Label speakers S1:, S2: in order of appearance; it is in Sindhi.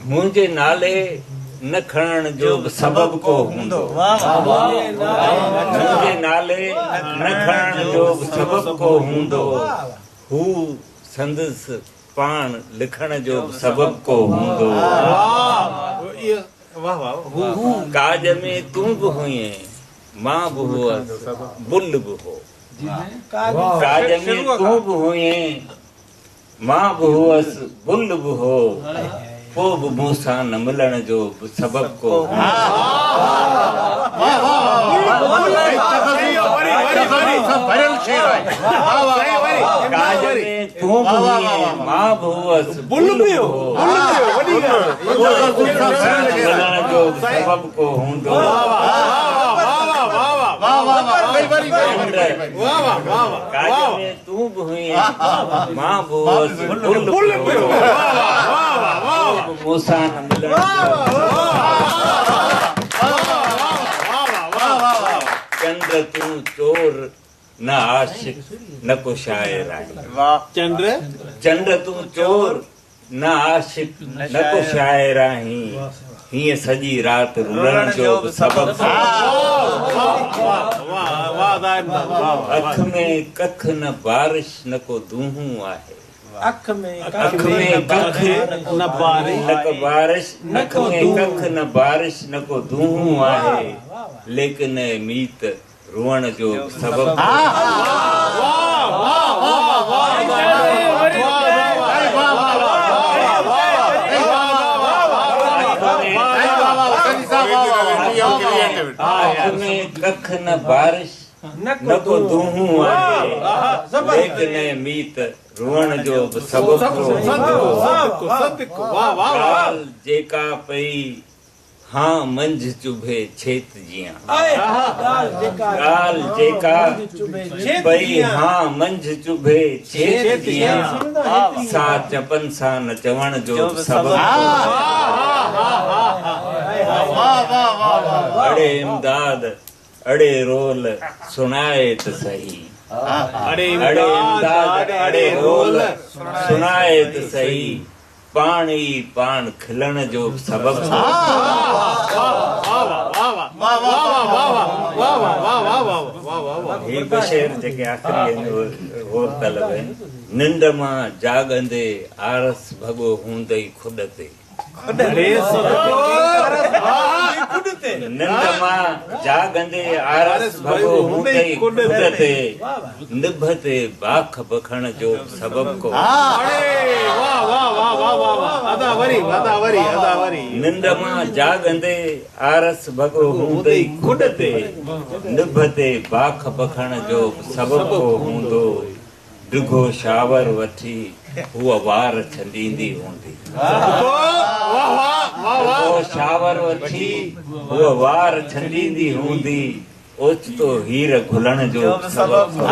S1: منهنجي نالي نه کڻڻ جو به سبب ڪو هوندو. منهنجي نالي نه کڻڻ جو به سبب ڪو هوندو. هو سندس پاڻ لکڻ جو به سبب ڪو هوندو. ڪاڄ ۾ تون به هئين، مان به هئس، بل به هو. ڪاڄ ۾ تون به هئين، مان به هئس، بل به هو، پوء به مون سان نه ملڻ جو به سبب ڪو هوندو. ڪاڄ ۾ تون به هئين، مان به هئس، بل به هو، پوء به مون سان نه ملڻ جو به سبب ڪو هوندو. ڪاڄ ۾ تون به هئين، مان به هئس، بل به هو، پوء به مون سان نه ملڻ جو. چنڊ تون چور نه عاشق نه ڪو شاعر آهين. چنڊ تون چور نه عاشق نه ڪو شاعر آهين، هيئن سڄي رات رلڻ جو به سبب ڪو. اک ۾ ڪک نه بارش نه ڪو دونهون آهي. اک ۾ ڪک نه ڪو بارش اک ۾ ڪک نه بارش نه ڪو دونهون آهي، ليڪن اي ميت روئڻ جو به سبب ڪو. اک ۾ ڪک نه بارش نه ڪو دونهون آهي، ليڪن اي ميت روئڻ جو به سبب ڪو هوندو. ڳالهه جيڪا پئي هان منجهه چڀي ڇيت جيان. ڳالهه جيڪا پئي هان منجهه چڀي ڇيت جيان، سا چپن سان نه چوڻ جو به سبب ڪو. اڙي امداد اڙي رول سڻائي ته سهي. اڙي امداد اڙي رول سڻائي ته سهي. پاڻ ئي پاڻ کلڻ جو به سبب ٿو. هي ٻه شعر جيڪي آخري آهن اهي غور طلب آهن. ننڊ مان جاڳندي آرس ڀڳو هوندئي کڏ تي. ننڊ مان جاڳندي آرس ڀڳو هوندئي کڏ تي. نڀ تي باک بکڻ جو به سبب ڪو. ننڊ مان جاڳندي آرس ڀڳو هوندئي کڏ تي. نڀ تي باک بکڻ جو به سبب ڪو هوندو. ڊگهو شاور وٺي هوء وار ڇنڊيندي هوندي. ڊگهو شاور وٺي هوء وار ڇنڊيندي هوندي. اوچتو هير گهلڻ جو به سبب ٿو.